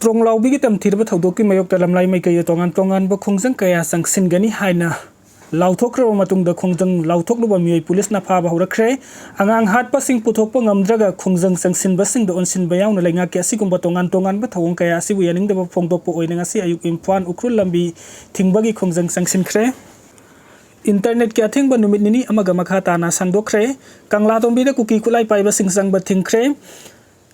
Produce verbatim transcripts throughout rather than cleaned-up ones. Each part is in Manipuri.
ꯇ꯭ꯔꯣꯡꯂꯥꯎꯕꯤꯒꯤ ꯇꯝꯊꯤꯔꯕ ꯊꯧꯗꯣꯛꯀꯤ ꯃꯥꯌꯣꯛꯇ ꯂꯝꯂꯥꯏ ꯃꯥꯏꯀꯩꯗ ꯇꯣꯉꯥꯟ ꯇꯣꯉꯥꯟꯕ ꯈꯣꯡꯖꯪ ꯀꯌꯥ ꯆꯪꯁꯤꯟꯒꯅꯤ ꯍꯥꯏꯅ ꯂꯥꯎꯊꯣꯛꯈ꯭ꯔꯕ ꯃꯇꯨꯡꯗ, ꯈꯣꯡꯖꯪ ꯂꯥꯎꯊꯣꯛꯂꯨꯕ ꯃꯤꯑꯣꯏ ꯄꯨꯂꯤꯁꯅ ꯐꯥꯕ ꯍꯧꯔꯛꯈ꯭ꯔꯦ꯫ ꯑꯉꯥꯡ ꯍꯥꯠꯄꯁꯤꯡ ꯄꯨꯊꯣꯛꯄ ꯉꯝꯗ꯭ꯔꯒ ꯈꯣꯡꯖꯪ ꯆꯪꯁꯤꯟꯕꯁꯤꯡꯗ ꯑꯣꯟꯁꯤꯟꯕ ꯌꯥꯎꯅ ꯂꯩꯉꯥꯛꯀꯤ ꯑꯁꯤꯒꯨꯝꯕ ꯇꯣꯉꯥꯟ ꯇꯣꯉꯥꯟꯕ ꯊꯧꯑꯣꯡ ꯀꯌꯥ ꯑꯁꯤꯕꯨ ꯌꯥꯅꯤꯡꯗꯕ ꯐꯣꯡꯗꯣꯛꯄ ꯑꯣꯏꯅ ꯉꯁꯤ ꯑꯌꯨꯛ ꯏꯝꯐꯥꯜ ꯎꯈ꯭ꯔꯨꯜ ꯂꯝꯕꯤ ꯊꯤꯡꯕꯒꯤ ꯈꯣꯡꯖꯪ ꯆꯪꯁꯤꯟꯈ꯭ꯔꯦ꯫ ꯏꯟꯇꯔꯅꯦꯠꯀꯤ ꯑꯊꯤꯡꯕ ꯅꯨꯃꯤꯠ ꯅꯤꯅꯤ ꯑꯃꯒ ꯃꯈꯥ ꯇꯥꯅ ꯁꯥꯡꯗꯣꯛꯈ꯭ꯔꯦ꯫ ꯀꯪꯂꯥꯇꯣꯡꯕꯤꯗ ꯀꯨꯀꯤ ꯈꯨꯠꯂꯥꯏ ꯄꯥꯏꯕꯁꯤꯡ ꯆꯪꯕ ꯊꯤꯡꯈ꯭ꯔꯦ꯫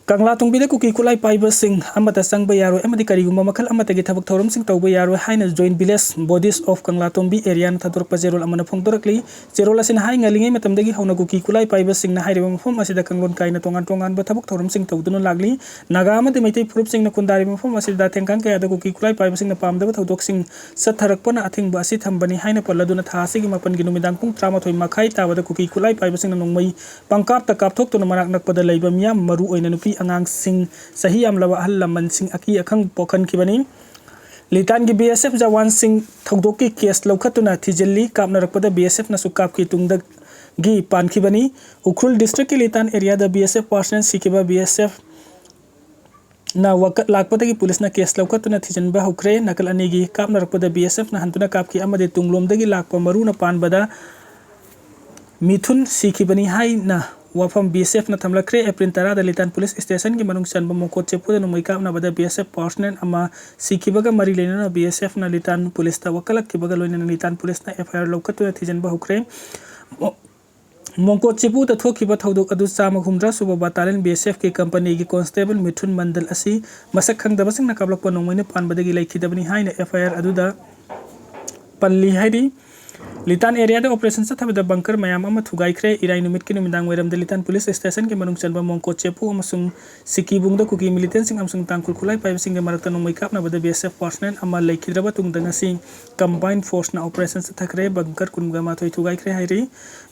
ꯀꯪꯂꯥꯇꯣꯡꯕꯤꯗ ꯀꯨꯀꯤ ꯈꯨꯠꯂꯥꯏ ꯄꯥꯏꯕꯁꯤꯡ ꯑꯃꯠꯇ ꯆꯪꯕ ꯌꯥꯔꯣꯏ ꯑꯃꯗꯤ ꯀꯔꯤꯒꯨꯝꯕ ꯃꯈꯜ ꯑꯃꯠꯇꯒꯤ ꯊꯕꯛ ꯊꯧꯔꯝꯁꯤꯡ ꯇꯧꯕ ꯌꯥꯔꯣꯏ ꯍꯥꯏꯅ Joint Village Bodies of ꯀꯪꯂꯥꯇꯣꯡꯕꯤ Area ꯅ ꯊꯥꯗꯣꯔꯛꯄ ꯆꯦꯔꯣꯜ ꯑꯃꯅ ꯐꯣꯡꯗꯣꯔꯛꯂꯤ꯫ ꯆꯦꯔꯣꯜ ꯑꯁꯤꯅ ꯍꯥꯏ, ꯉꯜꯂꯤꯉꯩ ꯃꯇꯝꯗꯒꯤ ꯍꯧꯅ ꯀꯨꯀꯤ ꯈꯨꯠꯂꯥꯏ ꯄꯥꯏꯕꯁꯤꯡꯅ ꯍꯥꯏꯔꯤꯕ ꯃꯐꯝ ꯑꯁꯤꯗ ꯀꯥꯡꯂꯣꯟ ꯀꯥꯏꯅ ꯇꯣꯉꯥꯟ ꯇꯣꯉꯥꯟꯕ ꯊꯕꯛ ꯊꯧꯔꯝꯁꯤꯡ ꯇꯧꯗꯨꯅ ꯂꯥꯛꯂꯤ꯫ ꯅꯥꯒꯥ ꯑꯃꯗꯤ ꯃꯩꯇꯩ ꯐꯨꯔꯨꯞꯁꯤꯡꯅ ꯈꯨꯟꯗꯥꯔꯤꯕ ꯃꯐꯝ ꯑꯁꯤꯗ ꯊꯦꯡꯈꯥꯡ ꯀꯌꯥꯗ ꯀꯨꯀꯤ ꯈꯨꯠꯂꯥꯏ ꯄꯥꯏꯕꯁꯤꯡꯅ ꯄꯥꯝꯗꯕ ꯊꯧꯗꯣꯛꯁꯤꯡ ꯆꯠꯊꯔꯛꯄꯅ ꯑꯊꯤꯡꯕ ꯑꯁꯤ ꯊꯝꯕꯅꯤ ꯍꯥꯏꯅ ꯄꯜꯂꯗꯨꯅ, ꯊꯥ ꯑꯁꯤꯒꯤ ꯃꯥꯄꯟꯒꯤ ꯅꯨꯃꯤꯗꯥꯡ ꯄꯨꯡ ꯇꯔꯥꯃꯥꯊꯣꯏ ꯃꯈꯥꯏ ꯇꯥꯕꯗ ꯀꯨꯀꯤ ꯈꯨꯠꯂꯥꯏ ꯄꯥꯏꯕꯁꯤꯡꯅ ꯅꯣꯡꯃꯩ ꯄꯪꯀꯥꯞꯇ ꯀꯥꯞꯊꯣꯛꯇꯨꯅ ꯃꯅꯥꯛ ꯅꯛꯄꯗ ꯂꯩꯕ ꯃꯤꯌꯥꯝ, ꯃꯔꯨ ꯑꯣꯏꯅ ꯅꯨꯄꯤ ꯑꯉꯥꯡꯁꯤꯡ, ꯆꯍꯤ ꯌꯥꯝꯂꯕ ꯑꯍꯜ ꯂꯃꯟꯁꯤꯡ ꯑꯀꯤ ꯑꯈꯪ ꯄꯣꯛꯍꯟꯈꯤꯕꯅꯤ꯫ ꯂꯤꯇꯥꯟꯒꯤ B S F ꯖꯋꯥꯟꯁꯤꯡ ꯊꯧꯗꯣꯛꯀꯤ ꯀꯦꯁ ꯂꯧꯈꯠꯇꯨꯅ ꯊꯤꯖꯤꯜꯂꯤ꯫ ꯀꯥꯞꯅꯔꯛꯄꯗ B S F ꯅꯁꯨ ꯀꯥꯞꯈꯤ, ꯇꯨꯡꯗꯒꯤ ꯄꯥꯟꯈꯤꯕꯅꯤ꯫ ꯎꯈ꯭ꯔꯨꯜ ꯗꯤꯁꯇ꯭ꯔꯤꯛꯀꯤ ꯂꯤꯇꯥꯟ ꯑꯦꯔꯤꯌꯥꯗ B S F ꯄꯥꯔꯁꯅꯦꯜ ꯁꯤꯈꯤꯕ B S F ꯅ ꯋꯥꯀꯠ ꯂꯥꯛꯄꯗꯒꯤ ꯄꯨꯂꯤꯁꯅ ꯀꯦꯁ ꯂꯧꯈꯠꯇꯨꯅ ꯊꯤꯖꯤꯟꯕ ꯍꯧꯈ꯭ꯔꯦ꯫ ꯅꯥꯀꯜ ꯑꯅꯤꯒꯤ ꯀꯥꯞꯅꯔꯛꯄꯗ B S F ꯅ ꯍꯟꯗꯨꯅ ꯀꯥꯞꯈꯤ ꯑꯃꯗꯤ ꯇꯨꯡꯂꯣꯝꯗꯒꯤ ꯂꯥꯛꯄ ꯃꯔꯨꯅ ꯄꯥꯟꯕꯗ ꯃꯤꯊꯨꯟ ꯁꯤꯈꯤꯕꯅꯤ ꯍꯥꯏꯅ ꯋꯥꯐꯝ B S F ꯅ ꯊꯝꯂꯛꯈ꯭ꯔꯦ꯫ ꯑꯦꯄ꯭ꯔꯤꯜ ꯇꯔꯥꯗ ꯂꯤꯇꯥꯟ ꯄꯨꯂꯤꯁ ꯁ꯭ꯇꯦꯁꯟꯒꯤ ꯃꯅꯨꯡ ꯆꯟꯕ ꯃꯣꯡꯀꯣꯠ ꯆꯦꯄꯨꯗ ꯅꯣꯡꯃꯩ ꯀꯥꯞꯅꯕꯗ B S F ꯄꯥꯔꯁꯅꯦꯜ ꯑꯃ ꯁꯤꯈꯤꯕꯒ ꯃꯔꯤ ꯂꯩꯅꯅ B S F ꯅ ꯂꯤꯇꯥꯟ ꯄꯨꯂꯤꯁꯇ ꯋꯥꯀꯠꯂꯛꯈꯤꯕꯒ ꯂꯣꯏꯅꯅ ꯂꯤꯇꯥꯟ ꯄꯨꯂꯤꯁꯅ F I R ꯂꯧꯈꯠꯇꯨꯅ ꯊꯤꯖꯤꯟꯕ ꯍꯧꯈ꯭ꯔꯦ꯫ ꯃꯣ-, ꯃꯣꯡꯀꯣꯠ ꯆꯦꯄꯨꯗ ꯊꯣꯛꯈꯤꯕ ꯊꯧꯗꯣꯛ ꯑꯗꯨ ꯆꯥꯝꯃ ꯍꯨꯝꯗ꯭ꯔꯥ ꯁꯨꯕ ꯕꯇꯥꯂꯤꯌꯟ B S F ꯀꯤ ꯀꯝꯄꯅꯤꯒꯤ ꯀꯣꯟꯁꯇꯦꯕꯜ ꯃꯤꯊꯨꯟ ꯃꯟꯗꯜ ꯑꯁꯤ ꯃꯁꯛ ꯈꯪꯗꯕꯁꯤꯡꯅ ꯀꯥꯞꯂꯛꯄ ꯅꯣꯡꯃꯩꯅ ꯄꯥꯟꯕꯗꯒꯤ ꯂꯩꯈꯤꯗꯕꯅꯤ ꯍꯥꯏꯅ F I R ꯑꯗꯨꯗ ꯄꯜꯂꯤ ꯍꯥꯏꯔꯤ꯫ ꯂꯤꯇꯥꯟ ꯑꯦꯔꯤꯌꯥꯗ ꯑꯣꯄꯔꯦꯁꯟ ꯆꯠꯊꯕꯗ ꯕꯪꯀꯔ ꯃꯌꯥꯝ ꯑꯃ ꯊꯨꯒꯥꯏꯈ꯭ꯔꯦ꯫ ꯏꯔꯥꯏ ꯅꯨꯃꯤꯠꯀꯤ ꯅꯨꯃꯤꯗꯥꯡ ꯋꯥꯏꯔꯝꯗ ꯂꯤꯇꯥꯟ ꯄꯨꯂꯤꯁ ꯁ꯭ꯇꯦꯁꯟꯒꯤ ꯃꯅꯨꯡ ꯆꯟꯕ ꯃꯣꯡꯀꯣꯠ ꯆꯦꯄꯨ ꯑꯃꯁꯨꯡ ꯁꯤꯀꯤꯕꯨꯡꯗ ꯀꯨꯀꯤ ꯃꯤꯂꯤꯇꯦꯟꯁꯤꯡ ꯑꯃꯁꯨꯡ ꯇꯥꯡꯈꯨꯜ ꯈꯨꯠꯂꯥꯏ ꯄꯥꯏꯕꯁꯤꯡꯒꯤ ꯃꯔꯛꯇ ꯅꯣꯡꯃꯩ ꯀꯥꯞꯅꯕꯗ B S F ꯄꯥꯔꯁꯅꯦꯜ ꯑꯃ ꯂꯩꯈꯤꯗ꯭ꯔꯕ ꯇꯨꯡꯗ ꯉꯁꯤ ꯀꯝꯕꯥꯏꯟ ꯐꯣꯔꯁꯅ ꯑꯣꯄꯔꯦꯁꯟ ꯆꯠꯊꯈ꯭ꯔꯦ꯫ ꯕꯪꯀꯔ ꯀꯨꯟꯒ ꯃꯥꯊꯣꯏ ꯊꯨꯒꯥꯏꯈ꯭ꯔꯦ ꯍꯥꯏꯔꯤ꯫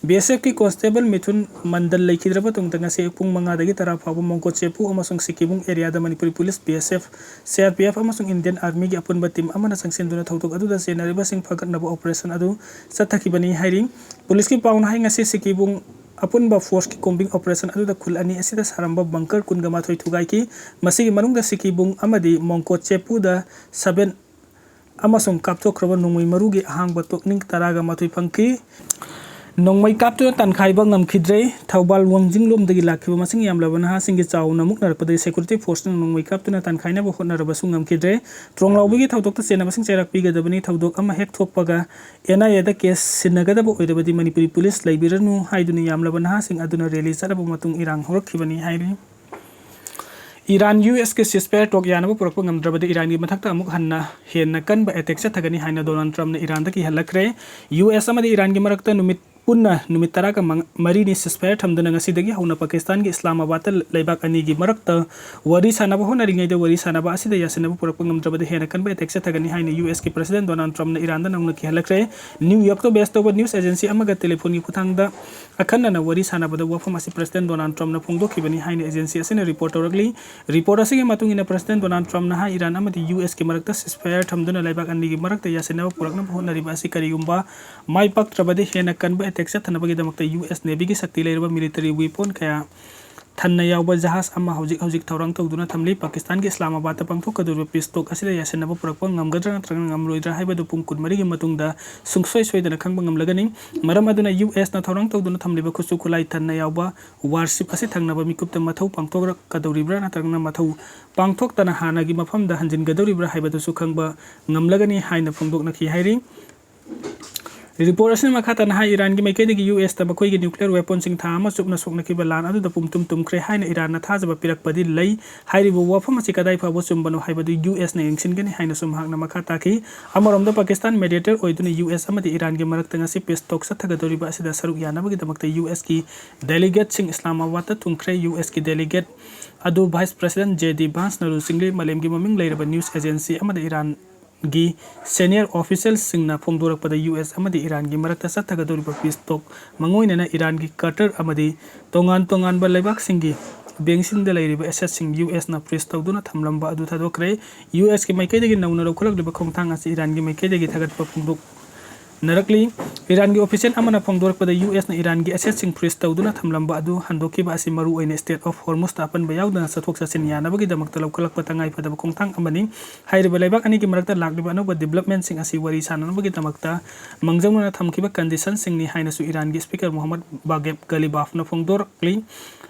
B S F ꯀꯤ ꯀꯣꯟꯁꯇꯦꯕꯜ ꯃꯤꯊꯨꯟ ꯃꯟꯗꯜ ꯂꯩꯈꯤꯗ꯭ꯔꯕ ꯇꯨꯡꯗ ꯉꯁꯤ ꯑꯌꯨꯛ ꯄꯨꯡ ꯃꯉꯥꯗꯒꯤ ꯇꯔꯥ ꯐꯥꯎꯕ ꯃꯣꯡꯀꯣꯠ ꯆꯦꯄꯨ ꯑꯃꯁꯨꯡ ꯁꯤꯀꯤꯕꯨꯡ ꯑꯦꯔꯤꯌꯥꯗ Manipuri police, B S F, C R P F ꯑꯃꯁꯨꯡ ꯏꯟꯗꯤꯌꯟ ꯑꯥꯔꯃꯤꯒꯤ ꯑꯄꯨꯟꯕ ꯇꯤꯝ ꯑꯃꯅ ꯆꯪꯁꯤꯟꯗꯨꯅ ꯊꯧꯗꯣꯛ ꯑꯗꯨꯗ ꯆꯦꯟꯅꯔꯤꯕꯁꯤꯡ ꯐꯒꯠꯅꯕ ꯑꯣꯄꯔꯦꯁꯟ ꯑꯗꯨ ꯆꯠꯊꯈꯤꯕꯅꯤ ꯍꯥꯏꯔꯤ꯫ ꯄꯨꯂꯤꯁꯀꯤ ꯄꯥꯎꯅ ꯍꯥꯏ, ꯉꯁꯤ ꯁꯤꯀꯤꯕꯨꯡ ꯑꯄꯨꯟꯕ forceꯀꯤ combing operation ꯑꯗꯨꯗ ꯈꯨꯜ ꯑꯅꯤ ꯑꯁꯤꯗ ꯁꯥꯔꯝꯕ bunker ꯀꯨꯟꯒ ꯃꯥꯊꯣꯏ ꯊꯨꯒꯥꯏꯈꯤ꯫ ꯃꯁꯤꯒꯤ ꯃꯅꯨꯡꯗ ꯁꯤꯀꯤꯕꯨꯡ ꯑꯃꯗꯤ ꯃꯣꯡꯀꯣ ꯆꯦꯄꯨꯗ seven ꯑꯃꯁꯨꯡ ꯀꯥꯞꯊꯣꯛꯈ꯭ꯔꯕ ꯅꯣꯡꯃꯩ ꯃꯔꯨꯒꯤ ꯑꯍꯥꯡꯕ ꯇꯣꯛꯅꯤꯡ ꯇꯔꯥꯒ ꯃꯥꯊꯣꯏ ꯐꯪꯈꯤ꯫ ꯅꯣꯡꯃꯩ ꯀꯥꯞꯇꯨꯅ ꯇꯥꯟꯈꯥꯏꯕ ꯉꯝꯈꯤꯗ꯭ꯔꯦ꯫ ꯊꯧꯕꯥꯜ ꯋꯥꯡꯖꯤꯡꯂꯣꯝꯗꯒꯤ ꯂꯥꯛꯈꯤꯕ ꯃꯁꯤꯡ ꯌꯥꯝꯂꯕ ꯅꯍꯥꯁꯤꯡꯒꯤ ꯆꯥꯎꯅ ꯃꯨꯛꯅꯔꯛꯄꯗꯒꯤ security forceꯅ ꯅꯣꯡꯃꯩ ꯀꯥꯞꯇꯨꯅ ꯇꯥꯟꯈꯥꯏꯅꯕ ꯍꯣꯠꯅꯔꯕꯁꯨ ꯉꯝꯈꯤꯗ꯭ꯔꯦ꯫ ꯇ꯭ꯔꯣꯡꯂꯥꯎꯕꯒꯤ ꯊꯧꯗꯣꯛꯇ ꯆꯦꯟꯅꯕꯁꯤꯡ ꯆꯩꯔꯥꯛ ꯄꯤꯒꯗꯕꯅꯤ꯫ ꯊꯧꯗꯣꯛ ꯑꯃ ꯍꯦꯛ ꯊꯣꯛꯄꯒ NIAꯗ case ꯁꯤꯟꯅꯒꯗꯕ ꯑꯣꯏꯔꯕꯗꯤ ꯃꯅꯤꯄꯨꯔꯤ police ꯂꯩꯕꯤꯔꯅꯨ ꯍꯥꯏꯗꯨꯅ ꯌꯥꯝꯂꯕ ꯅꯍꯥꯁꯤꯡ ꯑꯗꯨꯅ rally ꯆꯠꯂꯕ ꯃꯇꯨꯡ ꯏꯔꯥꯡ ꯍꯧꯔꯛꯈꯤꯕꯅꯤ ꯍꯥꯏꯔꯤ꯫ ꯏꯔꯥꯟ USꯀꯤ ceasefire talk ꯌꯥꯅꯕ ꯄꯨꯔꯛꯄ ꯉꯝꯗ꯭ꯔꯕꯗꯤ ꯏꯔꯥꯟꯒꯤ ꯃꯊꯛꯇ ꯑꯃꯨꯛ ꯍꯟꯅ ꯍꯦꯟꯅ ꯀꯟꯕ attack ꯆꯠꯊꯒꯅꯤ ꯍꯥꯏꯅ ꯗꯣꯅꯥꯜꯗ ꯇ꯭ꯔꯝꯞꯅ ꯏꯔꯥꯟꯗ ꯀꯤꯍꯜꯂꯛꯈ꯭ꯔꯦ꯫ US ꯑꯃꯗꯤ ꯏꯔꯥꯟꯒꯤ ꯃꯔꯛꯇ ꯅꯨꯃꯤꯠ ꯄꯨꯟꯅ ꯅꯨꯃꯤꯠ ꯇꯔꯥꯒ ꯃꯔꯤꯅꯤ ceasefire ꯊꯝꯗꯨꯅ ꯉꯁꯤꯗꯒꯤ ꯍꯧꯅ ꯄꯥꯀꯤꯁꯇꯥꯟꯒꯤ ꯏꯁꯂꯥꯃꯥꯕꯥꯗꯇ ꯂꯩꯕꯥꯛ ꯑꯅꯤꯒꯤ ꯃꯔꯛꯇ ꯋꯥꯔꯤ ꯁꯥꯟꯅꯕ ꯍꯣꯠꯅꯔꯤꯉꯩꯗ ꯋꯥꯔꯤ ꯁꯥꯟꯅꯕ ꯑꯁꯤꯗ ꯌꯥꯁꯤꯟꯅꯕ ꯄꯨꯔꯛꯄ ꯉꯝꯗ꯭ꯔꯕꯗꯤ ꯍꯦꯟꯅ ꯀꯟꯕ attack ꯆꯠꯊꯒꯅꯤ ꯍꯥꯏꯅ USꯀꯤ President ꯗꯣꯅꯥꯜꯗ ꯇ꯭ꯔꯝꯞꯅ ꯏꯔꯥꯟꯗ ꯅꯧꯅ ꯀꯤꯍꯜꯂꯛꯈ꯭ꯔꯦ꯫ New Yorkꯇ base ꯇꯧꯕ news agency ꯑꯃꯒ telephone ꯒꯤ ꯈꯨꯠꯊꯥꯡꯗ ꯑꯈꯟꯅꯅ ꯋꯥꯔꯤ ꯁꯥꯟꯅꯕꯗ ꯋꯥꯐꯝ ꯑꯁꯤ President ꯗꯣꯅꯥꯜꯗ ꯇ꯭ꯔꯝꯞꯅ ꯐꯣꯡꯗꯣꯛꯈꯤꯕꯅꯤ ꯍꯥꯏꯅ agency ꯑꯁꯤꯅ report ꯇꯧꯔꯛꯂꯤ꯫ Report ꯑꯁꯤꯒꯤ ꯃꯇꯨꯡ ꯏꯟꯅ President ꯗꯣꯅꯥꯜꯗ ꯇ꯭ꯔꯝꯞꯅ ꯍꯥꯏ, ꯏꯔꯥꯟ ꯑꯃꯗꯤ USꯀꯤ ꯃꯔꯛꯇ ceasefire ꯊꯝꯗꯨꯅ ꯂꯩꯕꯥꯛ ꯑꯅꯤꯒꯤ ꯃꯔꯛꯇ ꯌꯥꯁꯤꯟꯅꯕ ꯄꯨꯔꯛꯅꯕ ꯍꯣꯠꯅꯔꯤꯕ ꯑꯁꯤ ꯀꯔꯤꯒꯨꯝꯕ ꯃꯥꯏ ꯄꯥꯛꯇ꯭ꯔꯕꯗꯤ ꯍꯦꯟꯅ ꯀꯟꯕ attack ꯆꯠꯊꯅꯕꯒꯤꯗꯃꯛꯇ US Navyꯒꯤ ꯁꯛꯇꯤ ꯂꯩꯔꯕ military weapon ꯀꯌꯥ ꯊꯟꯅ ꯌꯥꯎꯕ ꯖꯍꯥꯖ ꯑꯃ ꯍꯧꯖꯤꯛ ꯍꯧꯖꯤꯛ ꯊꯧꯔꯥꯡ ꯇꯧꯗꯨꯅ ꯊꯝꯂꯤ꯫ ꯄꯥꯀꯤꯁꯇꯥꯟꯒꯤ ꯏꯁꯂꯥꯃꯥꯕꯥꯗꯇ ꯄꯥꯡꯊꯣꯛꯀꯗꯧꯔꯤꯕ peace talk ꯑꯁꯤꯗ ꯌꯥꯁꯤꯟꯅꯕ ꯄꯨꯔꯛꯄ ꯉꯝꯒꯗ꯭ꯔꯥ ꯅꯠꯇ꯭ꯔꯒ ꯉꯝꯂꯣꯏꯗ꯭ꯔꯥ ꯍꯥꯏꯕꯗꯨ ꯄꯨꯡ ꯀꯨꯟꯃꯔꯤꯒꯤ ꯃꯇꯨꯡꯗ ꯁꯨꯡꯁꯣꯏ ꯁꯣꯏꯗꯅ ꯈꯪꯕ ꯉꯝꯂꯒꯅꯤ꯫ ꯃꯔꯝ ꯑꯗꯨꯅ USꯅ ꯊꯧꯔꯥꯡ ꯇꯧꯗꯨꯅ ꯊꯝꯂꯤꯕ ꯈꯨꯠꯁꯨ ꯈꯨꯠꯂꯥꯏ ꯊꯟꯅ ꯌꯥꯎꯕ warship ꯑꯁꯤ ꯊꯪꯅꯕ ꯃꯤꯀꯨꯞꯇ ꯃꯊꯧ ꯄꯥꯡꯊꯣꯛꯀꯗꯧꯔꯤꯕ꯭ꯔꯥ ꯅꯠꯇ꯭ꯔꯒꯅ ꯃꯊꯧ ꯄꯥꯡꯊꯣꯛꯇꯅ ꯍꯥꯟꯅꯒꯤ ꯃꯐꯝꯗ ꯍꯟꯖꯤꯟꯒꯗꯧꯔꯤꯕ꯭ꯔꯥ ꯍꯥꯏꯕꯗꯨꯁꯨ ꯈꯪꯕ ꯉꯝꯂꯒꯅꯤ ꯍꯥꯏꯅ ꯐꯣꯡꯗꯣꯛꯅꯈꯤ ꯍꯥꯏꯔꯤ꯫ Report ꯑꯁꯤꯅ ꯃꯈꯥ ꯇꯥꯅ ꯍꯥꯏ, ꯏꯔꯥꯟꯒꯤ ꯃꯥꯏꯀꯩꯗꯒꯤ USꯇ ꯃꯈꯣꯏꯒꯤ nuclear weaponꯁꯤꯡ ꯊꯥ ꯑꯃ ꯆꯨꯞꯅ ꯁꯣꯛꯅꯈꯤꯕ ꯂꯥꯟ ꯑꯗꯨꯗ ꯄꯨꯝꯇꯨꯝ ꯇꯨꯝꯈ꯭ꯔꯦ ꯍꯥꯏꯅ ꯏꯔꯥꯟꯅ ꯊꯥꯖꯕ ꯄꯤꯔꯛꯄꯗꯤ ꯂꯩ꯫ ꯍꯥꯏꯔꯤꯕ ꯋꯥꯐꯝ ꯑꯁꯤ ꯀꯗꯥꯏ ꯐꯥꯎꯕ ꯆꯨꯝꯕꯅꯣ ꯍꯥꯏꯕꯗꯨ USꯅ ꯌꯦꯡꯁꯤꯟꯒꯅꯤ ꯍꯥꯏꯅꯁꯨ ꯃꯍꯥꯛꯅ ꯃꯈꯥ ꯇꯥꯈꯤ꯫ ꯑꯃꯔꯣꯝꯗ ꯄꯥꯀꯤꯁꯇꯥꯟ mediator ꯑꯣꯏꯗꯨꯅ US ꯑꯃꯗꯤ ꯏꯔꯥꯟꯒꯤ ꯃꯔꯛꯇ ꯉꯁꯤ peace talk ꯆꯠꯊꯒꯗꯧꯔꯤꯕ ꯑꯁꯤꯗ ꯁꯔꯨꯛ ꯌꯥꯅꯕꯒꯤꯗꯃꯛꯇ USꯀꯤ delegateꯁꯤꯡ ꯏꯁꯂꯥꯃꯥꯕꯥꯗꯇ ꯊꯨꯡꯈ꯭ꯔꯦ꯫ USꯀꯤ delegate ꯑꯗꯨ Vice President JD Vanceꯅ ꯂꯨꯆꯤꯡꯂꯤ꯫ ꯃꯥꯂꯦꯝꯒꯤ ꯃꯃꯤꯡ ꯂꯩꯔꯕ news agency ꯑꯃꯗ ꯏꯔꯥꯟ ꯒꯤ senior officialꯁꯤꯡꯅ ꯐꯣꯡꯗꯣꯔꯛꯄꯗ US ꯑꯃꯗꯤ ꯏꯔꯥꯟꯒꯤ ꯃꯔꯛꯇ ꯆꯠꯊꯒꯗꯧꯔꯤꯕ peace talk ꯃꯉꯣꯏꯅꯅ ꯏꯔꯥꯟꯒꯤ Qatar ꯑꯃꯗꯤ ꯇꯣꯉꯥꯟ ꯇꯣꯉꯥꯟꯕ ꯂꯩꯕꯥꯛꯁꯤꯡꯒꯤ bankꯁꯤꯡꯗ ꯂꯩꯔꯤꯕ assetꯁꯤꯡ USꯅ freeze ꯇꯧꯗꯨꯅ ꯊꯝꯂꯝꯕ ꯑꯗꯨ ꯊꯥꯗꯣꯛꯈ꯭ꯔꯦ꯫ USꯀꯤ ꯃꯥꯏꯀꯩꯗꯒꯤ ꯅꯧꯅ ꯂꯧꯈꯠꯂꯛꯂꯤꯕ ꯈꯣꯡꯊꯥꯡ ꯑꯁꯤ ꯏꯔꯥꯟꯒꯤ ꯃꯥꯏꯀꯩꯗꯒꯤ ꯊꯥꯒꯠꯄ ꯐꯣꯡꯗꯣꯛ ꯅꯔꯛꯂꯤ꯫ ꯏꯔꯥꯟꯒꯤ ꯑꯣꯐꯤꯁꯤꯌꯦꯜ ꯑꯃꯅ ꯐꯣꯡꯗꯣꯔꯛꯄꯗ, ꯌꯨ ꯑꯦꯁꯅ ꯏꯔꯥꯟꯒꯤ ꯑꯦꯁꯦꯠꯁꯤꯡ ꯐ꯭ꯔꯤꯖ ꯇꯧꯗꯨꯅ ꯊꯝꯂꯝꯕ ꯑꯗꯨ ꯍꯟꯗꯣꯛꯈꯤꯕ ꯑꯁꯤ ꯃꯔꯨꯑꯣꯏꯅ ꯁ꯭ꯇꯦꯠ ꯑꯣꯐ ꯍꯣꯔꯃꯨꯖꯇ ꯑꯄꯟꯕ ꯌꯥꯎꯗꯅ ꯆꯠꯊꯣꯛ ꯆꯠꯁꯤꯟ ꯌꯥꯅꯕꯒꯤꯗꯃꯛꯇ ꯂꯧꯈꯠꯂꯛꯄ ꯇꯉꯥꯏꯐꯗꯕ ꯈꯣꯡꯊꯥꯡ ꯑꯃꯅꯤ꯫ ꯍꯥꯏꯔꯤꯕ ꯂꯩꯕꯥꯛ ꯑꯅꯤꯒꯤ ꯃꯔꯛꯇ ꯂꯥꯛꯂꯤꯕ ꯑꯅꯧꯕ ꯗꯤꯕ꯭ꯂꯞꯃꯦꯟꯁꯤꯡ ꯑꯁꯤ ꯋꯥꯔꯤ ꯁꯥꯅꯅꯕꯒꯤꯗꯃꯛꯇ ꯃꯥꯡꯖꯧꯅꯅ ꯊꯝꯈꯤꯕ ꯀꯟꯗꯤꯁꯟꯁꯤꯡꯅꯤ ꯍꯥꯏꯅꯁꯨ ꯏꯔꯥꯟꯒꯤ ꯁ꯭ꯄꯤꯀꯔ ꯃꯣꯍꯝꯃꯗ ꯕꯥꯒꯦꯕ ꯒꯂꯤꯕꯥꯐꯅ ꯐꯣꯡꯗꯣꯔꯛꯂꯤ꯫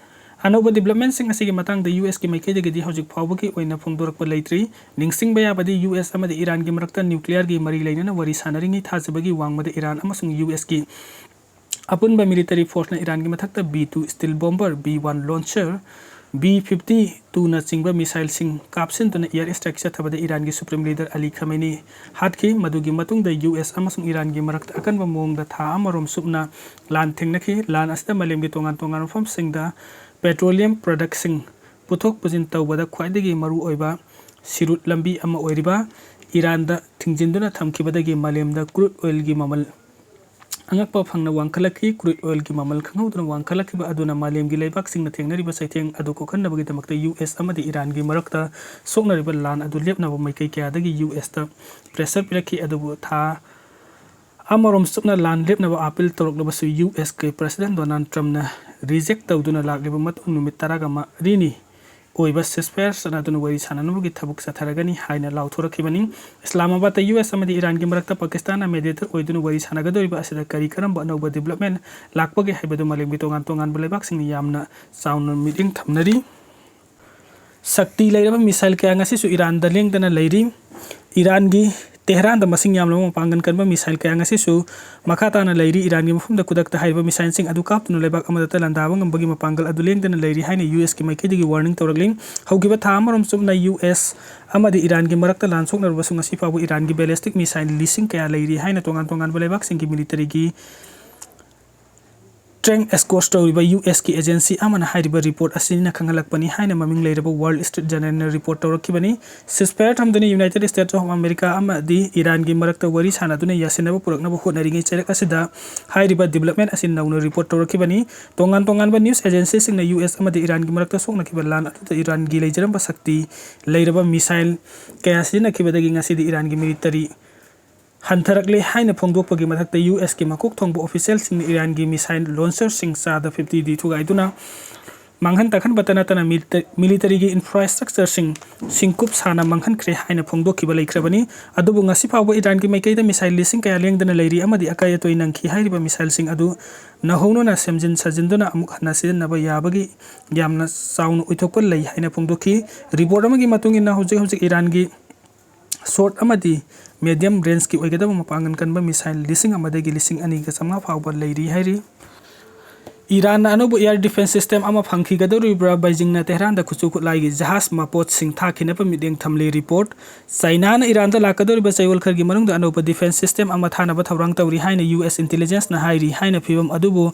ꯑꯅꯧꯕ ꯗꯤꯕ꯭ꯂꯞꯃꯦꯟꯁꯤꯡ ꯑꯁꯤꯒꯤ ꯃꯇꯥꯡꯗ ꯌꯨ ꯑꯦꯁꯀꯤ ꯃꯥꯏꯀꯩꯗꯒꯤꯗꯤ ꯍꯧꯖꯤꯛ ꯐꯥꯎꯕꯒꯤ ꯑꯣꯏꯅ ꯐꯣꯡꯗꯣꯔꯛꯄ ꯂꯩꯇ꯭ꯔꯤ꯫ ꯅꯤꯡꯁꯤꯡꯕ ꯌꯥꯕꯗꯤ, ꯌꯨ ꯑꯦꯁ ꯑꯃꯗꯤ ꯏꯔꯥꯟꯒꯤ ꯃꯔꯛꯇ ꯅ꯭ꯌꯨꯀ꯭ꯂꯤꯌꯔꯒꯤ ꯃꯔꯤ ꯂꯩꯅꯅ ꯋꯥꯔꯤ ꯁꯥꯅꯔꯤꯉꯩ ꯊꯥꯖꯕꯒꯤ ꯋꯥꯡꯃꯗ ꯏꯔꯥꯟ ꯑꯃꯁꯨꯡ ꯌꯨ ꯑꯦꯁꯀꯤ ꯑꯄꯨꯟꯕ ꯃꯤꯂꯤꯇꯔꯤ ꯐꯣꯔꯁꯅ ꯏꯔꯥꯟꯒꯤ ꯃꯊꯛꯇ B two stealth bomber, B one launcher, B fifty ꯇꯨꯅꯆꯤꯡꯕ ꯃꯤꯁꯥꯏꯜꯁꯤꯡ ꯀꯥꯞꯁꯤꯟꯗꯨꯅ ꯏꯌꯔ ꯁ꯭ꯇ꯭ꯔꯥꯏꯛ ꯆꯠꯊꯕꯗ ꯏꯔꯥꯟꯒꯤ ꯁꯨꯄ꯭ꯔꯤꯝ ꯂꯤꯗꯔ ꯑꯂꯤ ꯈꯃꯦꯅꯤ ꯍꯥꯠꯈꯤ꯫ ꯃꯗꯨꯒꯤ ꯃꯇꯨꯡꯗ ꯌꯨ ꯑꯦꯁ ꯑꯃꯁꯨꯡ ꯏꯔꯥꯟꯒꯤ ꯃꯔꯛꯇ ꯑꯀꯟꯕ ꯃꯑꯣꯡꯗ ꯊꯥ ꯑꯃꯔꯣꯝ ꯆꯨꯞꯅ ꯂꯥꯟ ꯊꯦꯡꯅꯈꯤ꯫ ꯂꯥꯟ ꯑꯁꯤꯗ ꯃꯥꯂꯦꯝꯒꯤ ꯇꯣꯉꯥꯟ ꯇꯣꯉꯥꯟꯕ ꯃꯐꯝꯁꯤꯡꯗ ꯄꯦꯇ꯭ꯔꯣꯂꯤꯌꯝ ꯄ꯭ꯔꯗꯛꯁꯤꯡ ꯄꯨꯊꯣꯛ ꯄꯨꯁꯤꯟ ꯇꯧꯕꯗ ꯈ꯭ꯋꯥꯏꯗꯒꯤ ꯃꯔꯨꯑꯣꯏꯕ ꯁꯤꯔꯨꯠ ꯂꯝꯕꯤ ꯑꯃ ꯑꯣꯏꯔꯤꯕ ꯏꯔꯥꯟꯗ ꯊꯤꯡꯖꯤꯟꯗꯨꯅ ꯊꯝꯈꯤꯕꯗꯒꯤ ꯃꯥꯂꯦꯝꯗ ꯀ꯭ꯔꯨꯗ ꯑꯣꯏꯜꯒꯤ ꯃꯃꯜ ꯑꯉꯛꯄ ꯐꯪꯅ ꯋꯥꯡꯈꯠꯂꯛꯈꯤ꯫ ꯀ꯭ꯔꯨꯗ ꯑꯣꯏꯜꯒꯤ ꯃꯃꯜ ꯈꯪꯍꯧꯗꯅ ꯋꯥꯡꯈꯠꯂꯛꯈꯤꯕ ꯑꯗꯨꯅ ꯃꯥꯂꯦꯝꯒꯤ ꯂꯩꯕꯥꯛꯁꯤꯡꯅ ꯊꯦꯡꯅꯔꯤꯕ ꯆꯩꯊꯦꯡ ꯑꯗꯨ ꯀꯣꯛꯍꯟꯅꯕꯒꯤꯗꯃꯛꯇ ꯌꯨ ꯑꯦꯁ ꯑꯃꯗꯤ ꯏꯔꯥꯟꯒꯤ ꯃꯔꯛꯇ ꯁꯣꯛꯅꯔꯤꯕ ꯂꯥꯟ ꯑꯗꯨ ꯂꯦꯞꯅꯕ ꯃꯥꯏꯀꯩ ꯀꯌꯥꯗꯒꯤ ꯌꯨ ꯑꯦꯁꯇ ꯄ꯭ꯔꯦꯁꯔ ꯄꯤꯔꯛꯈꯤ꯫ ꯑꯗꯨꯕꯨ ꯊꯥ ꯑꯃꯔꯣꯝ ꯆꯨꯞꯅ ꯂꯥꯟ ꯂꯦꯞꯅꯕ ꯑꯥꯄꯤꯜ ꯇꯧꯔꯛꯂꯕꯁꯨ ꯌꯨ ꯑꯦꯁꯀꯤ ꯄ꯭ꯔꯦꯁꯤꯗꯦꯟ ꯗꯣꯅꯥꯜꯗ ꯇ꯭ꯔꯝꯞꯅ ꯔꯤꯖꯦꯛ ꯇꯧꯗꯨꯅ ꯂꯥꯛꯂꯤꯕ ꯃꯇꯨꯡ ꯅꯨꯃꯤꯠ ꯇꯔꯥꯒ ꯃꯔꯤꯅꯤ ꯑꯣꯏꯕ ꯁꯤꯁꯐꯥꯌꯔ ꯆꯠꯅꯗꯨꯅ ꯋꯥꯔꯤ ꯁꯥꯟꯅꯅꯕꯒꯤ ꯊꯕꯛ ꯆꯠꯊꯔꯒꯅꯤ ꯍꯥꯏꯅ ꯂꯥꯎꯊꯣꯔꯛꯈꯤꯕꯅꯤ꯫ ꯏꯁꯂꯥꯃꯥꯕꯥꯗꯇ ꯌꯨ ꯑꯦꯁ ꯑꯃꯗꯤ ꯏꯔꯥꯟꯒꯤ ꯃꯔꯛꯇ ꯄꯥꯀꯤꯁꯇꯥꯟꯅ ꯃꯦꯗꯤꯌꯦꯇꯔ ꯑꯣꯏꯗꯨꯅ ꯋꯥꯔꯤ ꯁꯥꯟꯅꯒꯗꯧꯔꯤꯕ ꯑꯁꯤꯗ ꯀꯔꯤ ꯀꯔꯝꯕ ꯑꯅꯧꯕ ꯗꯤꯕ꯭ꯂꯞꯃꯦꯟ ꯂꯥꯛꯄꯒꯦ ꯍꯥꯏꯕꯗꯨ ꯃꯥꯂꯦꯝꯒꯤ ꯇꯣꯉꯥꯟ ꯇꯣꯉꯥꯟꯕ ꯂꯩꯕꯥꯛꯁꯤꯡꯅ ꯌꯥꯝꯅ ꯆꯥꯎꯅ ꯃꯤꯠꯌꯦꯡ ꯊꯝꯅꯔꯤ꯫ ꯁꯛꯇꯤ ꯂꯩꯔꯕ ꯃꯤꯁꯥꯏꯜ ꯀꯌꯥ ꯉꯁꯤꯁꯨ ꯏꯔꯥꯟꯗ ꯂꯦꯡꯗꯅ ꯂꯩꯔꯤ꯫ ꯏꯔꯥꯟꯒꯤ ꯇꯦꯍꯔꯥꯟꯗ ꯃꯁꯤꯡ ꯌꯥꯝꯂꯕ ꯃꯄꯥꯡꯒꯜ ꯀꯟꯕ ꯃꯤꯁꯥꯏꯜ ꯀꯌꯥ ꯉꯁꯤꯁꯨ ꯃꯈꯥ ꯇꯥꯅ ꯂꯩꯔꯤ꯫ ꯏꯔꯥꯟꯒꯤ ꯃꯐꯝꯗ ꯈꯨꯗꯛꯇ ꯍꯥꯏꯔꯤꯕ ꯃꯤꯁꯥꯏꯜꯁꯤꯡ ꯑꯗꯨ ꯀꯥꯞꯇꯨꯅ ꯂꯩꯕꯥꯛ ꯑꯃꯗꯇ ꯂꯥꯟꯗꯥꯕ ꯉꯝꯕꯒꯤ ꯃꯄꯥꯡꯒꯜ ꯑꯗꯨ ꯂꯦꯡꯗꯅ ꯂꯩꯔꯤ ꯍꯥꯏꯅ ꯌꯨ ꯑꯦꯁꯀꯤ ꯃꯥꯏꯀꯩꯗꯒꯤ ꯋꯥꯔꯅꯤꯡ ꯇꯧꯔꯛꯂꯤ꯫ ꯍꯧꯈꯤꯕ ꯊꯥ ꯑꯃꯔꯣꯝ ꯆꯨꯞꯅ ꯌꯨ ꯑꯦꯁ ꯑꯃꯗꯤ ꯏꯔꯥꯟꯒꯤ ꯃꯔꯛꯇ ꯂꯥꯟ ꯁꯣꯛꯅꯔꯕꯁꯨ ꯉꯁꯤ ꯐꯥꯎꯕ ꯏꯔꯥꯟꯒꯤ ꯕꯦꯂꯤꯁꯇꯤꯛ ꯃꯤꯁꯥꯏꯜ ꯂꯤꯁꯤꯡ ꯀꯌꯥ ꯂꯩꯔꯤ ꯍꯥꯏꯅ ꯇꯣꯉꯥꯟ ꯇꯣꯉꯥꯟꯕ ꯂꯩꯕꯥꯛꯁꯤꯡꯒꯤ ꯃꯤꯂꯤꯇꯔꯤꯒꯤ ꯇ꯭ꯔꯦꯡ ꯑꯦꯁꯀꯣꯔꯠ ꯇꯧꯔꯤꯕ ꯌꯨ ꯑꯦꯁꯀꯤ ꯑꯦꯖꯦꯟꯁꯤ ꯑꯃꯅ ꯍꯥꯏꯔꯤꯕ ꯔꯤꯄꯣꯔꯠ ꯑꯁꯤꯅ ꯈꯪꯍꯜꯂꯛꯄꯅꯤ ꯍꯥꯏꯅ ꯃꯃꯤꯡ ꯂꯩꯔꯕ ꯋꯥꯔꯜ ꯁ꯭ꯇ꯭ꯔꯤꯠ ꯖꯔꯅꯦꯜꯅ ꯔꯤꯄꯣꯔꯠ ꯇꯧꯔꯛꯈꯤꯕꯅꯤ꯫ ꯁꯤꯁꯐꯥꯌꯔ ꯊꯝꯗꯨꯅ ꯌꯨꯅꯥꯏꯇꯦꯗ ꯁ꯭ꯇꯦꯠꯁ ꯑꯣꯐ ꯑꯃꯦꯔꯤꯀꯥ ꯑꯃꯗꯤ ꯏꯔꯥꯟꯒꯤ ꯃꯔꯛꯇ ꯋꯥꯔꯤ ꯁꯥꯟꯅꯗꯨꯅ ꯌꯥꯁꯤꯟꯅꯕ ꯄꯨꯔꯛꯅꯕ ꯍꯣꯠꯅꯔꯤꯉꯩ ꯆꯩꯔꯛ ꯑꯁꯤꯗ ꯍꯥꯏꯔꯤꯕ ꯗꯤꯕ꯭ꯂꯞꯃꯦꯟ ꯑꯁꯤ ꯅꯧꯅ ꯔꯤꯄꯣꯔꯠ ꯇꯧꯔꯛꯈꯤꯕꯅꯤ꯫ ꯇꯣꯉꯥꯟ ꯇꯣꯉꯥꯟꯕ ꯅ꯭ꯌꯨꯁ ꯑꯦꯖꯦꯟꯁꯤꯁꯤꯡꯅ ꯌꯨ ꯑꯦꯁ ꯑꯃꯗꯤ ꯏꯔꯥꯟꯒꯤ ꯃꯔꯛꯇ ꯁꯣꯛꯅꯈꯤꯕ ꯂꯥꯟ ꯑꯗꯨꯗ ꯏꯔꯥꯟꯒꯤ ꯂꯩꯖꯔꯝꯕ ꯁꯛꯇꯤ ꯂꯩꯔꯕ ꯃꯤꯁꯥꯏꯜ ꯀꯌꯥ ꯁꯤꯖꯤꯟꯅꯈꯤꯕꯗꯒꯤ ꯉꯁꯤꯗꯤ ꯏꯔꯥꯟꯒꯤ ꯃꯤꯂꯤꯇꯔꯤ ꯍꯟꯊꯔꯛꯂꯦ ꯍꯥꯏꯅ ꯐꯣꯡꯗꯣꯛꯄꯒꯤ ꯃꯊꯛꯇ, ꯌꯨ ꯑꯦꯁꯀꯤ ꯃꯀꯣꯛ ꯊꯣꯡꯕ ꯑꯣꯐꯤꯁꯤꯌꯦꯜꯁꯤꯡꯅ ꯏꯔꯥꯟꯒꯤ ꯃꯤꯁꯥꯏꯜ ꯂꯣꯟꯆꯔꯁꯤꯡ ꯆꯥꯗ ꯐꯤꯐꯇꯤꯗꯤ ꯊꯨꯒꯥꯏꯗꯨꯅ ꯃꯥꯡꯍꯟ ꯇꯥꯛꯍꯟꯕꯇ ꯅꯠꯇꯅ, ꯃꯤꯂꯤꯇ-, ꯃꯤꯂꯤꯇꯔꯤꯒꯤ ꯏꯟꯐ꯭ꯔꯥꯁ꯭ꯇ꯭ꯔꯛꯆꯔꯁꯤꯡ ꯁꯤꯡꯀꯨꯞ ꯁꯥꯅ ꯃꯥꯡꯍꯟꯈ꯭ꯔꯦ ꯍꯥꯏꯅ ꯐꯣꯡꯗꯣꯛꯈꯤꯕ ꯂꯩꯈ꯭ꯔꯕꯅꯤ꯫ ꯑꯗꯨꯕꯨ ꯉꯁꯤ ꯐꯥꯎꯕ ꯏꯔꯥꯟꯒꯤ ꯃꯥꯏꯀꯩꯗ ꯃꯤꯁꯥꯏꯜ ꯂꯤꯁꯤꯡ ꯀꯌꯥ ꯂꯦꯡꯗꯅ ꯂꯩꯔꯤ ꯑꯃꯗꯤ ꯑꯀꯥꯏ ꯑꯇꯣꯏ ꯅꯪꯈꯤ꯫ ꯍꯥꯏꯔꯤꯕ ꯃꯤꯁꯥꯏꯜꯁꯤꯡ ꯑꯗꯨ ꯅꯧꯍꯧꯅꯅ ꯁꯦꯝꯖꯤꯟ ꯁꯥꯖꯤꯟꯗꯨꯅ ꯑꯃꯨꯛ ꯍꯟꯅ ꯁꯤꯖꯤꯟꯅꯕ ꯌꯥꯕꯒꯤ ꯌꯥꯝꯅ ꯆꯥꯎꯅ ꯑꯣꯏꯊꯣꯛꯄ ꯂꯩ ꯍꯥꯏꯅ ꯐꯣꯡꯗꯣꯛꯈꯤ꯫ ꯔꯤꯄꯣꯔꯠ ꯑꯃꯒꯤ ꯃꯇꯨꯡ ꯏꯟꯅ, ꯍꯧꯖꯤꯛ ꯍꯧꯖꯤꯛ ꯏꯔꯥꯟꯒꯤ ꯁꯣꯔꯠ ꯑꯃꯗꯤ ꯃꯦꯗꯤꯌꯝ ꯔꯦꯟꯖꯀꯤ ꯑꯣꯏꯒꯗꯕ ꯃꯄꯥꯡꯒꯜ ꯀꯟꯕ ꯃꯤꯁꯥꯏꯜ ꯂꯤꯁꯤꯡ ꯑꯃꯗꯒꯤ ꯂꯤꯁꯤꯡ ꯑꯅꯤꯒ ꯆꯥꯝꯃꯉꯥ ꯐꯥꯎꯕ ꯂꯩꯔꯤ ꯍꯥꯏꯔꯤ꯫ ꯏꯔꯥꯟꯅ ꯑꯅꯧꯕ ꯑꯦꯌꯔ ꯗꯤꯐꯦꯟꯁ ꯁꯤꯁꯇꯦꯝ ꯑꯃ ꯐꯪꯈꯤꯒꯗꯧꯔꯤꯕ꯭ꯔꯥ? ꯕꯩꯖꯤꯡꯅ ꯇꯦꯍꯔꯥꯟꯗ ꯈꯨꯠꯁꯨ ꯈꯨꯠꯂꯥꯏꯒꯤ ꯖꯍꯥꯖ ꯃꯄꯣꯠꯁꯤꯡ ꯊꯥꯈꯤꯅꯕ ꯃꯤꯠꯌꯦꯡ ꯊꯝꯂꯤ꯫ ꯔꯤꯄꯣꯔꯠ: ꯆꯥꯏꯅꯥꯅ ꯏꯔꯥꯟꯗ ꯂꯥꯛꯀꯗꯧꯔꯤꯕ ꯆꯌꯣꯜ ꯈꯔꯒꯤ ꯃꯅꯨꯡꯗ ꯑꯅꯧꯕ ꯗꯤꯐꯦꯟꯁ ꯁꯤꯁꯇꯦꯝ ꯑꯃ ꯊꯥꯅꯕ ꯊꯧꯔꯥꯡ ꯇꯧꯔꯤ ꯍꯥꯏꯅ ꯌꯨ ꯑꯦꯁ ꯏꯟꯇꯦꯂꯤꯖꯦꯟꯁꯅ ꯍꯥꯏꯔꯤ ꯍꯥꯏꯅ ꯐꯤꯕꯝ ꯑꯗꯨꯕꯨ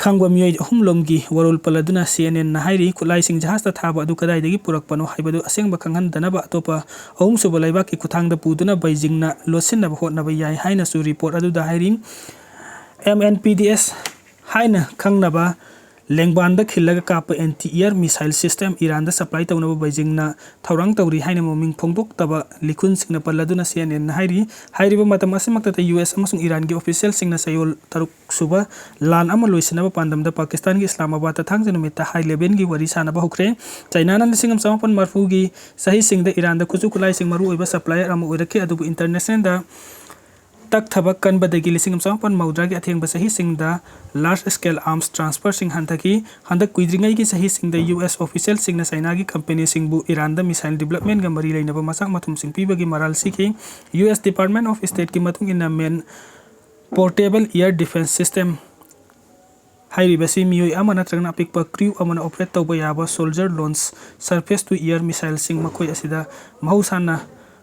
ꯈꯪꯕ ꯃꯤꯑꯣꯏ ꯑꯍꯨꯝꯂꯣꯝꯒꯤ ꯋꯥꯔꯣꯜ ꯄꯜꯂꯗꯨꯅ ꯁꯤ ꯑꯦꯟ ꯑꯦꯟꯅ ꯍꯥꯏꯔꯤ, ꯈꯨꯠꯂꯥꯏꯁꯤꯡ ꯖꯍꯥꯖꯇ ꯊꯥꯕ ꯑꯗꯨ ꯀꯗꯥꯏꯗꯒꯤ ꯄꯨꯔꯛꯄꯅꯣ ꯍꯥꯏꯕꯗꯨ ꯑꯁꯦꯡꯕ ꯈꯪꯍꯟꯗꯅꯕ ꯑꯇꯣꯞꯄ ꯑꯍꯨꯝꯁꯨꯕ ꯂꯩꯕꯥꯛꯀꯤ ꯈꯨꯠꯊꯥꯡꯗ ꯄꯨꯗꯨꯅ ꯕꯩꯖꯤꯡꯅ ꯂꯣꯠꯁꯤꯟꯅꯕ ꯍꯣꯠꯅꯕ ꯌꯥꯏ ꯍꯥꯏꯅꯁꯨ ꯔꯤꯄꯣꯔꯠ ꯑꯗꯨꯗ ꯍꯥꯏꯔꯤ꯫ M N P D S ꯍꯥꯏꯅ ꯈꯪꯅꯕ ꯂꯦꯡꯕꯥꯟꯗ ꯈꯤꯜꯂꯒ ꯀꯥꯞꯄ ꯑꯦꯟꯇꯤ ꯑꯦꯌꯔ ꯃꯤꯁꯥꯏꯜ ꯁꯤꯁꯇꯦꯝ ꯏꯔꯥꯟꯗ ꯁꯄ꯭ꯂꯥꯏ ꯇꯧꯅꯕ ꯕꯩꯖꯤꯡꯅ ꯊꯧꯔꯥꯡ ꯇꯧꯔꯤ ꯍꯥꯏꯅ ꯃꯃꯤꯡ ꯐꯣꯡꯗꯣꯛꯇꯕ ꯂꯤꯈꯨꯟꯁꯤꯡꯅ ꯄꯜꯂꯗꯨꯅ ꯁꯤ ꯑꯦꯟ ꯑꯦꯟꯅ ꯍꯥꯏꯔꯤ꯫ ꯍꯥꯏꯔꯤꯕ ꯃꯇꯝ ꯑꯁꯤꯃꯛꯇꯗ ꯌꯨ ꯑꯦꯁ ꯑꯃꯁꯨꯡ ꯏꯔꯥꯟꯒꯤ ꯑꯣꯐꯤꯁꯤꯌꯦꯜꯁꯤꯡꯅ ꯆꯌꯣꯜ ꯇꯔꯨꯛ ꯁꯨꯕ ꯂꯥꯟ ꯑꯃ ꯂꯣꯏꯁꯤꯟꯅꯕ ꯄꯥꯟꯗꯝꯗ ꯄꯥꯀꯤꯁꯇꯥꯟꯒꯤ ꯏꯁꯂꯥꯃꯥꯕꯥꯗꯇ ꯊꯥꯡꯖ ꯅꯨꯃꯤꯠꯇ ꯍꯥꯏ ꯂꯦꯚꯦꯜꯒꯤ ꯋꯥꯔꯤ ꯁꯥꯅꯕ ꯍꯧꯈ꯭ꯔꯦ꯫ ꯆꯥꯏꯅꯥꯅ ꯂꯤꯁꯤꯡ ꯑꯃ ꯆꯃꯥꯄꯟ ꯃꯔꯤꯐꯨꯒꯤ ꯆꯍꯤꯁꯤꯡꯗ ꯏꯔꯥꯟꯗ ꯈꯨꯠꯁꯨ ꯈꯨꯠꯂꯥꯏꯁꯤꯡ ꯃꯔꯨ ꯑꯣꯏꯕ ꯁꯄ꯭ꯂꯥꯏꯌꯔ ꯑꯃ ꯑꯣꯏꯔꯛꯈꯤ, ꯑꯗꯨꯕꯨ ꯏꯟꯇꯔꯅꯦꯁꯅꯦꯜꯗ ꯇꯛꯊꯕ ꯀꯟꯕꯗꯒꯤ ꯂꯤꯁꯤꯡ ꯑꯃ ꯆꯃꯥꯄꯟ ꯃꯧꯗ꯭ꯔꯥꯒꯤ ꯑꯊꯦꯡꯕ ꯆꯍꯤꯁꯤꯡꯗ ꯂꯥꯔꯖ ꯁ꯭ꯀꯦꯜ ꯑꯥꯔꯝꯁ ꯇ꯭ꯔꯥꯟꯁꯐꯔꯁꯤꯡ ꯍꯟꯊꯈꯤ꯫ ꯍꯟꯗꯛ ꯀꯨꯏꯗ꯭ꯔꯤꯉꯩꯒꯤ ꯆꯍꯤꯁꯤꯡꯗ ꯌꯨ ꯑꯦꯁ ꯑꯣꯐꯤꯁꯤꯌꯦꯜꯁꯤꯡꯅ ꯆꯥꯏꯅꯥꯒꯤ ꯀꯝꯄꯦꯅꯤꯁꯤꯡꯕꯨ ꯏꯔꯥꯟꯗ ꯃꯤꯁꯥꯏꯜ ꯗꯤꯕꯂꯞꯃꯦꯟꯒ ꯃꯔꯤ ꯂꯩꯅꯕ ꯃꯆꯥꯛ ꯃꯊꯨꯝꯁꯤꯡ ꯄꯤꯕꯒꯤ ꯃꯔꯥꯜ ꯁꯤꯈꯤ꯫ ꯌꯨ ꯑꯦꯁ ꯗꯤꯄꯥꯔꯠꯃꯦꯟ ꯑꯣꯐ ꯁ꯭ꯇꯦꯠꯀꯤ ꯃꯇꯨꯡ ꯏꯟꯅ, ꯃꯦꯟ ꯄꯣꯔꯇꯦꯕꯜ ꯑꯦꯌꯔ ꯗꯤꯐꯦꯟꯁ ꯁꯤꯁꯇꯦꯝ ꯍꯥꯏꯔꯤꯕꯁꯤ ꯃꯤꯑꯣꯏ ꯑꯃ ꯅꯠꯇ꯭ꯔꯒꯅ ꯑꯄꯤꯛꯄ ꯀ꯭ꯔꯤꯎ ꯑꯃꯅ ꯑꯣꯄꯔꯦꯠ ꯇꯧꯕ ꯌꯥꯕ soldier launch surface to air ꯃꯤꯁꯥꯏꯜꯁꯤꯡ, ꯃꯈꯣꯏ ꯑꯁꯤꯗ ꯃꯍꯧꯁꯥꯅ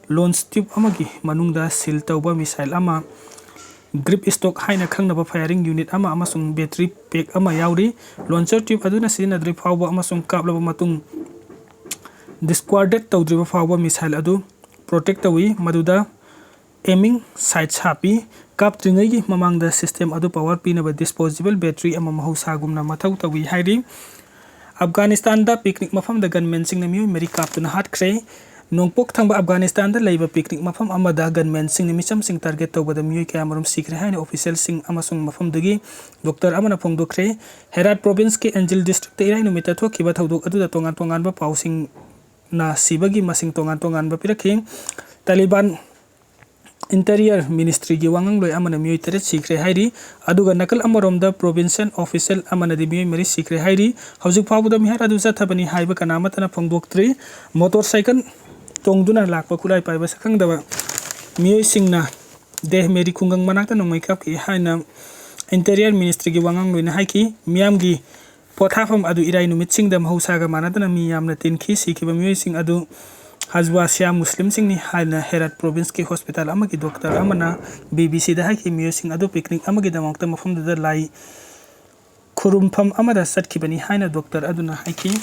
ꯂꯣꯟꯆ ꯇ꯭ꯌꯨꯕ ꯑꯃꯒꯤ ꯃꯅꯨꯡꯗ ꯁꯤꯜ ꯇꯧꯕ ꯃꯤꯁꯥꯏꯜ ꯑꯃ, ꯒ꯭ꯔꯤꯞ ꯁ꯭ꯇꯣꯛ ꯍꯥꯏꯅ ꯈꯪꯅꯕ ꯐꯥꯌꯔꯤꯡ ꯌꯨꯅꯤꯠ ꯑꯃ ꯑꯃꯁꯨꯡ ꯕꯦꯇꯔꯤ ꯄꯦꯛ ꯑꯃ ꯌꯥꯎꯔꯤ꯫ ꯂꯣꯟꯆꯔ ꯇ꯭ꯌꯨꯕ ꯑꯗꯨꯅ ꯁꯤꯖꯤꯟꯅꯗ꯭ꯔꯤ ꯐꯥꯎꯕ ꯑꯃꯁꯨꯡ ꯀꯥꯞꯂꯕ ꯃꯇꯨꯡ ꯗꯤꯁꯀ꯭ꯋꯥꯔꯗꯦꯠ ꯇꯧꯗ꯭ꯔꯤꯕ ꯐꯥꯎꯕ ꯃꯤꯁꯥꯏꯜ ꯑꯗꯨ ꯄ꯭ꯔꯣꯇꯦꯛ ꯇꯧꯏ, ꯃꯗꯨꯗ ꯑꯦꯃꯤꯡ ꯁꯥꯏꯠꯁ ꯍꯥꯞꯄꯤ꯫ ꯀꯥꯞꯇ꯭ꯔꯤꯉꯩꯒꯤ ꯃꯃꯥꯡꯗ ꯁꯤꯁꯇꯦꯝ ꯑꯗꯨ ꯄꯥꯋꯔ ꯄꯤꯅꯕ ꯗꯤꯁꯄꯣꯖꯤꯕꯜ ꯕꯦꯇꯔꯤ ꯑꯃ ꯃꯍꯧꯁꯥꯒꯨꯝꯅ ꯃꯊꯧ ꯇꯧꯏ ꯍꯥꯏꯔꯤ꯫ ꯑꯐꯒꯥꯅꯤꯁꯇꯥꯟꯗ ꯄꯤꯛꯅꯤꯛ ꯃꯐꯝꯗ ꯒꯟꯃꯦꯟꯁꯤꯡꯅ ꯃꯤꯑꯣꯏ ꯃꯔꯤ ꯀꯥꯞꯇꯨꯅ ꯍꯥꯠꯈ꯭ꯔꯦ꯫ ꯅꯣꯡꯄꯣꯛ ꯊꯪꯕ ꯑꯐꯒꯥꯅꯤꯁꯇꯥꯟꯗ ꯂꯩꯕ picnic ꯃꯐꯝ ꯑꯃꯗ gunmanꯁꯤꯡꯅ ꯃꯤꯆꯝꯁꯤꯡ target ꯇꯧꯕꯗ ꯃꯤꯑꯣꯏ ꯀꯌꯥꯃꯔꯨꯝ ꯁꯤꯈ꯭ꯔꯦ ꯍꯥꯏꯅ officialꯁꯤꯡ ꯑꯃꯁꯨꯡ ꯃꯐꯝꯗꯨꯒꯤ doctor ꯑꯃꯅ ꯐꯣꯡꯗꯣꯛꯈ꯭ꯔꯦ꯫ Herat provinceꯀꯤ Anzli districtꯇ ꯏꯔꯥꯏ ꯅꯨꯃꯤꯠꯇ ꯊꯣꯛꯈꯤꯕ ꯊꯧꯗꯣꯛ ꯑꯗꯨꯗ ꯇꯣꯉꯥꯟ ꯇꯣꯉꯥꯟꯕ ꯄꯥꯎꯁꯤꯡꯅ ꯁꯤꯕꯒꯤ ꯃꯁꯤꯡ ꯇꯣꯉꯥꯟ ꯇꯣꯉꯥꯟꯕ ꯄꯤꯔꯛꯈꯤ꯫ ꯇꯥꯂꯤꯕꯥꯟ Interior Ministryꯒꯤ ꯋꯥꯉꯥꯡꯂꯣꯏ ꯑꯃꯅ ꯃꯤꯑꯣꯏ ꯇꯔꯦꯠ ꯁꯤꯈ꯭ꯔꯦ ꯍꯥꯏꯔꯤ꯫ ꯑꯗꯨꯒ ꯅꯥꯀꯜ ꯑꯃꯔꯣꯝꯗ provincial official ꯑꯃꯅꯗꯤ ꯃꯤꯑꯣꯏ ꯃꯔꯤ ꯁꯤꯈ꯭ꯔꯦ ꯍꯥꯏꯔꯤ꯫ ꯍꯧꯖꯤꯛ ꯐꯥꯎꯕꯗ ꯃꯤꯍꯥꯠ ꯑꯗꯨ ꯆꯠꯊꯕꯅꯤ ꯍꯥꯏꯕ ꯀꯅꯥ ꯑꯃꯠꯇꯅ ꯐꯣꯡꯗꯣꯛꯇ꯭ꯔꯤ꯫ Motorcycle ꯇꯣꯡꯗꯨꯅ ꯂꯥꯛꯄ ꯈꯨꯠꯂꯥꯏ ꯄꯥꯏꯕ ꯁꯛꯈꯪꯗꯕ ꯃꯤꯑꯣꯏꯁꯤꯡꯅ ꯗꯦꯍꯃꯦꯔꯤ ꯈꯨꯡꯒꯪ ꯃꯅꯥꯛꯇ ꯅꯣꯡꯃꯩ ꯀꯥꯞꯈꯤ ꯍꯥꯏꯅ Interior Ministryꯒꯤ ꯋꯥꯉꯥꯡꯂꯣꯏꯅ ꯍꯥꯏꯈꯤ꯫ ꯃꯤꯌꯥꯝꯒꯤ ꯄꯣꯊꯥꯐꯝ ꯑꯗꯨ ꯏꯔꯥꯏ ꯅꯨꯃꯤꯠꯁꯤꯡꯗ ꯃꯍꯧꯁꯥꯒ ꯃꯥꯟꯅꯗꯅ ꯃꯤ ꯌꯥꯝꯅ ꯇꯤꯟꯈꯤ꯫ ꯁꯤꯈꯤꯕ ꯃꯤꯑꯣꯏꯁꯤꯡ ꯑꯗꯨ ꯍꯖꯋꯥ ꯁꯤꯌꯥ ꯃꯨꯁꯂꯤꯝꯁꯤꯡꯅꯤ ꯍꯥꯏꯅ Herat provinceꯀꯤ hospital ꯑꯃꯒꯤ doctor ꯑꯃꯅ BBCꯗ ꯍꯥꯏꯈꯤ꯫ ꯃꯤꯑꯣꯏꯁꯤꯡ ꯑꯗꯨ picnic ꯑꯃꯒꯤꯗꯃꯛꯇ ꯃꯐꯝꯗꯨꯗ ꯂꯥꯏ ꯈꯨꯔꯨꯝꯐꯝ ꯑꯃꯗ ꯆꯠꯈꯤꯕꯅꯤ ꯍꯥꯏꯅ doctor ꯑꯗꯨꯅ ꯍꯥꯏꯈꯤ꯫